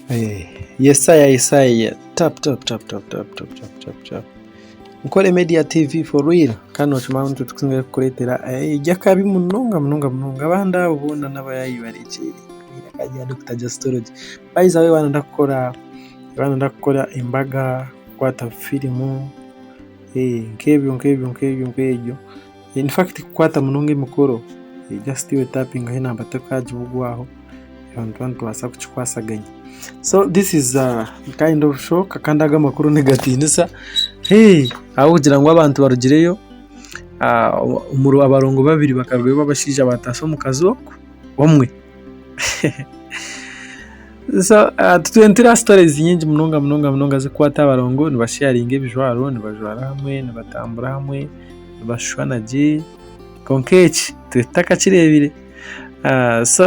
Yesaya Yesaya tap tap tap tap tap tap tap tap tap Nkore Media TV for real kandi nookimanya ngu nitwe tukusingayo kukureetera eby'akabi munonga munonga munonga abandi abo boona n'abayaayi barekyeire eiraka rya Dokita Justology. By the way waaba nooyenda kukora waaba nooyenda kukora embaga, kukwata firimu nk'ebyo nk'ebyo nk'ebyo nk'ebyo in fact kukwata munonga emikoro just iwe tapingaho enamba tokagibugwaho nituba nitubaasa kukikwasaganya. So this is a kind of shock kandi aga amakuru nigatiinisa ahabw'okugira ngu abantu barugireyo abarongo babiri bakarugayo b'abashaija baataasa omukazi ogwo omwe. So tutwire nitureeba stories nyingi munonga munonga munonga ezirikukwata aha barongo nibasheyaringa ebijwaro, nibajwara hamwe, nibatambura hamwe, nibashushana gye kwonka eki itwe tutakakireebire. So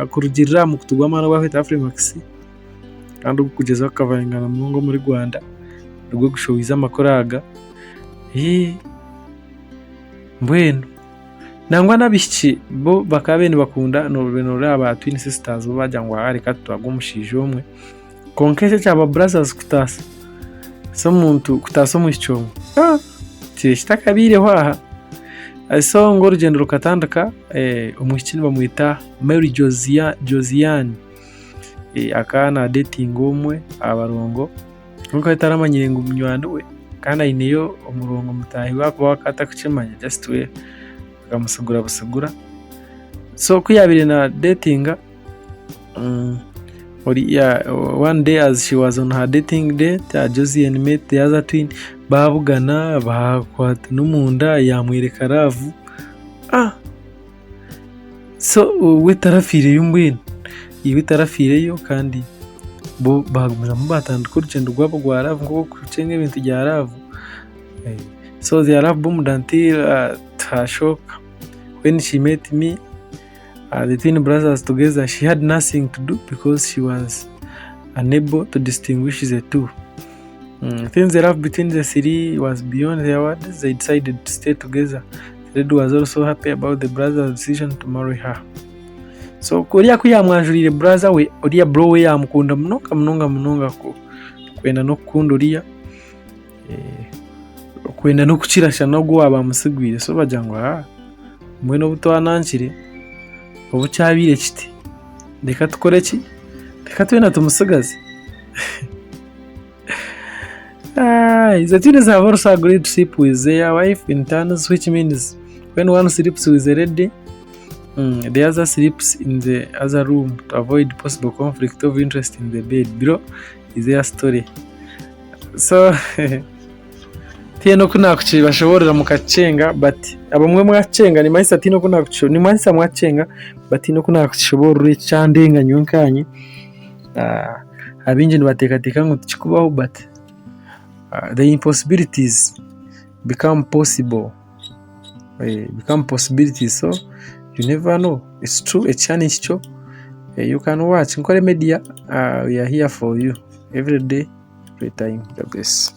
kurugiirira aha mukutu gw'amaani ogwa White Afrimax kandi ogurikugyezaho kukavaringana munonga omuri Rwanda nigwo gushohoize amakuru aga. Mbwenu nangwa n'abaishiki bo bakaba baabaire nibakunda nooreeba ba twin sisters bo baagira ngu reka tutware omushaija omwe kwonka eki ekya ba brothers kutaasa omuntu kutaasa omwishiki omwe kiri kitakabaireho aha. So ngu orugyendo rukatandika omwishiki nibamweta Mary Josiane akaba naadeetinga omwe aha barongo kwonka we taramanyire ngu munywani we kandi aineyo omurongo mutaahi we ahakuba we akaba atarikukimanya just we akamusigura busigura. So ku yaabaire naadeetinga oriya one day as she was on her dating date, Josiane met the other twin baabugana baakwatana omunda yaamworeka love. So we tarafiireyo mbwenu, we tarafiireyo kandi bo baagumizamu baatandika orugyendo rwabo rwa love nk'oku orikucenga ebintu bya love. So their love boomed until to her shock when she met me the twin brothers together she had nothing to do because she was unable to distinguish the two. Since the love between the three was beyond their words, they decided to stay together. The lady was also happy about the brother's decision to marry her. So kuriya ku yaamwanjuriire brother we, oriya bro we yaamukunda munonga munonga munonga kwenda n'okukunda oriya kwenda n'okukira shana n'ogu owaaba amusigwire. So bagira ngu mbwenu obu twanankire, obu kyabaire kiti, reka tukore ki? Reka twena tumutsigaze. The twins have also agreed to sleep with their wife in turns, which means when one sleeps with the lady, the other sleeps in the other room to avoid possible conflict of interest in the bed. Below is their story. So tihaine oku naakukibashoboorora mukakicenga but abamwe mwakicenga nimanyisa tihaine oku naakukisho nimanyisa mwakicenga but tihaine oku naakukishoboorora eki kyandenga nyowe nkaanye. Abaingi nibateekateeka ngu tikikubaho but the impossibilities become possible, become possibilities so you never know it's true ekishushani nikyo you can watch Nkore media we are here for you everyday every time God bless.